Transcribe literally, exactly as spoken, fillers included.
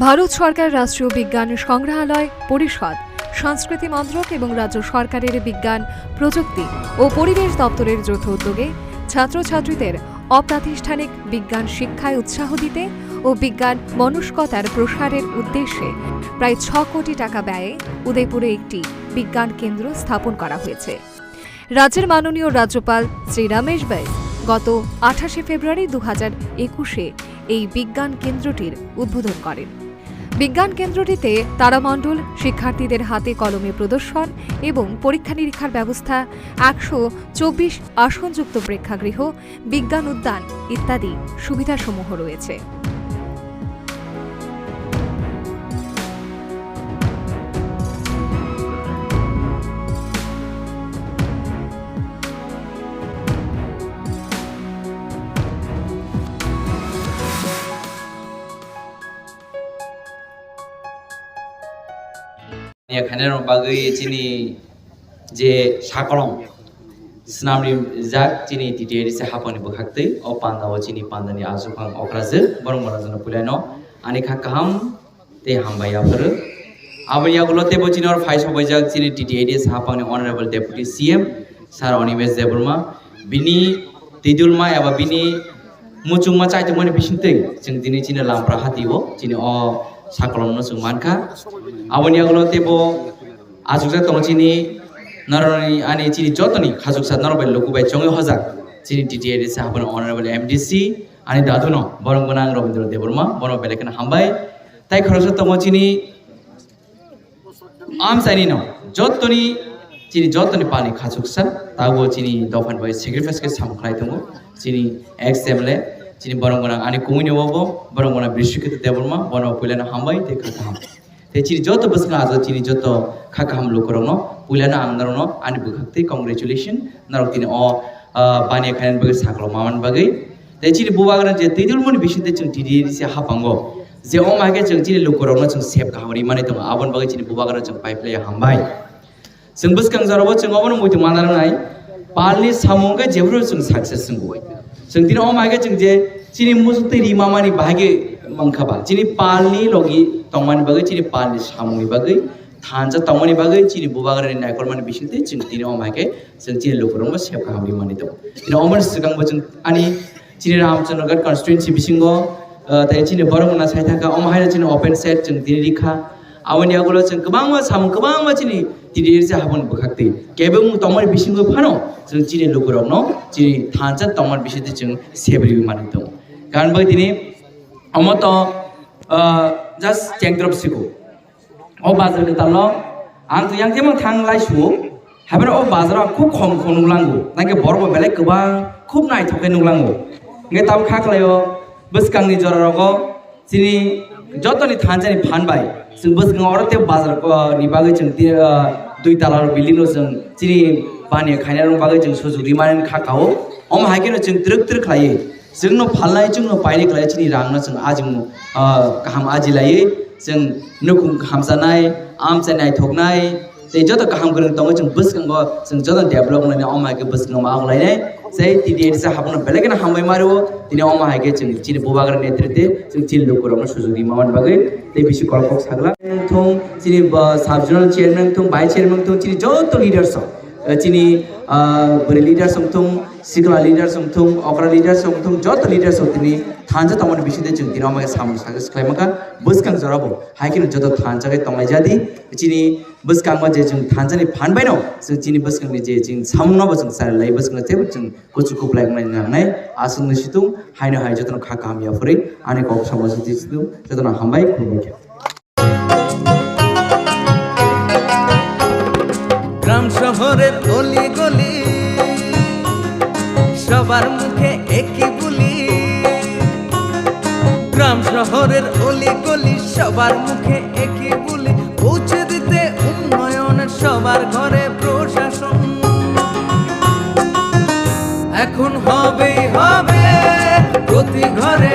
ভারত সরকার রাষ্ট্রীয় বিজ্ঞান সংগ্রহালয় পরিষদ, সংস্কৃতি মন্ত্রক এবং রাজ্য সরকারের বিজ্ঞান, প্রযুক্তি ও পরিবেশ দপ্তরের যৌথ উদ্যোগে ছাত্রছাত্রীদের অপ্রাতিষ্ঠানিক বিজ্ঞান শিক্ষায় উৎসাহ দিতে ও বিজ্ঞান মনস্কতার প্রসারের উদ্দেশ্যে প্রায় ছ কোটি টাকা ব্যয়ে উদয়পুরে একটি বিজ্ঞান কেন্দ্র স্থাপন করা হয়েছে। রাজ্যের মাননীয় রাজ্যপাল শ্রী রমেশ বাইস গত আঠাশে ফেব্রুয়ারি দু হাজার একুশে এই বিজ্ঞান কেন্দ্রটির উদ্বোধন করেন। বিজ্ঞান কেন্দ্রটিতে তারামণ্ডল, শিক্ষার্থীদের হাতে কলমে প্রদর্শন এবং পরীক্ষা নিরীক্ষার ব্যবস্থা, একশো চব্বিশ আসনযুক্ত প্রেক্ষাগৃহ, বিজ্ঞান উদ্যান ইত্যাদি সুবিধাসমূহ রয়েছে। Yakhanirok bagwi chini je sakolom swnamri jak chini T T A D C hapangni bwkhaktwi o pandao chini pandani achukhang okrajwk borok borajwkno puilano ani kha kaham tei hambai yaphuru. Aboni yagulo teibo chini oro phai sobaijak chini T T A D C hapangni Honorable Deputy C M Sir Animesh Debbarma, bini twidulma eba bini muchungma chaitokmani bisingtwi chwng tini chini Lampra hatio chini o sakolomno chwng mankha. Aboni yagulo teibo achukjak tongo chini norokni ani chini jotoni khachuksa norok bai luku bai chongwi hojak chini T T A D C hapani Honorable M D C ani daduno borok gwnang Rabindra Debbarma, bono belai kheno hambai. Tai khoroksa tongo chini amchaini no jotoni chini jotoni pali khachuksa tabo chini dophani bai sacrifice khe samung khlai tongo chini ex M L A chini borok gwnang ani kumui ni obo borok gwnang Brishikheta Debbarma bono puilano hambai tei kha kaham. Tei chini joto bwskango ajo chini joto kha kaham lukurokno puilano ang norokno ani bwkhaktwi congratulation norok tini o, ah, baniya khainani bagwi saklo mamani bagwi. Tei chini bubagra je twidulmani bisingtwi chwng T T A D C hapango je omo hai khe chwng chini lukurokno chwng sep kaham rimani tongo aboni bagwi chini bubagra chwng paiphlaiya hambai. Chwng bwskang jorabo chwng obono muitu mana rwnai, palni samung khe jephuru chwng success chwng bai. Chwng tini omo hai khe chwng je chini muchuk twi rimamani bahai khe mankha ba, chini palni logi tongmani bagwi, chini palni samungni bagwi, thansa tongmani bagwi, chini bubagrani naikolmani bisingtwi chwng tini omo hai khe chwng chini lukurokno sep kaham rimani tongo. Tini omoni swkangbo chwng ani chini Ramchandraghat constituency bisingo, ah, tei chini borok mwnna sai thangkha, omo haino chini open site chwng tini rikha. Aboni yagulo chwng kwbangma samung, kwbangma chini T T A D C haponi bwkhaktwi kebengmung tongmani bisingo phano chwng chini lukurokno chini thansa tongmani bisingtwi chwng sep riwi manwi tongo. Karon bai tini omo to, ah, just chengdrop siko. O bazar kwtal o ang twi yang temo thang lai su, haibeno o bazar o khub khom khom nuklango, nangkhe borok bo belai kwbang khub naithok khe nuklango. Hwnkhe tabuk kha khlai o bwskangni jora rogo chini jotoni thansa ni phan bai chwng bwskango oro tei bazar, ah, ni bagwi chwng tei, ah, dui tala building no chwng chini baniya khainai rok bagwi chwng sujuk rimani kha kao. Omo hai kheno chwng twrwk twrwk khlaiwi chwngno phalnai, chwngno painai khlai chini rangno chwng ajimung, ah, kaham aji laiwi chwng nukhung hamsanai, amchai naithoknai, tei joto kaham kwrwng tongo chwng bwskango chwng joto develop wnglainai, omo hai khe bwskango ma wnglainai. Tei T T A D C hapno belai kheno hambai mario, tini omo hai khe chwng chini bubagra netrite chwng chini lukurokno sujuk rimani bagwi tei bisi kolok kok sagla thung chini, ah, sub zonal chairman thung, vice chairman thung, chini joto leaders rok, ah, chini, ah, bwrwi leaders wng thung, sikla leaders wng thung, okra leaders wng thung, joto leaders rok tini thansa tongmani bisingtwi chwng tini omo khe samung success khlai mankha. Bwskang jorabo hai kheno joto thansa khe tonglai jadi. Chini bwskango je chwng thansani phan baino chwng chini bwskangni je chwng samungno bo chwng chari lai, bwskango teibo chwng kuchuk kuplai wngnai nangnai. Aswkno situng haino hai jotono kha kaham yaphurwi ani kok samung se situng jotono hambai khulumkha. গ্রাম শহরের অলি গলি, সবার মুখে একই বুলি। গ্রাম শহরের অলি গলি, সবার মুখে একই বুলি। পৌঁছে দিতে উন্নয়নের সবার ঘরে প্রশাসন। এখন হবেই হবে প্রতি ঘরে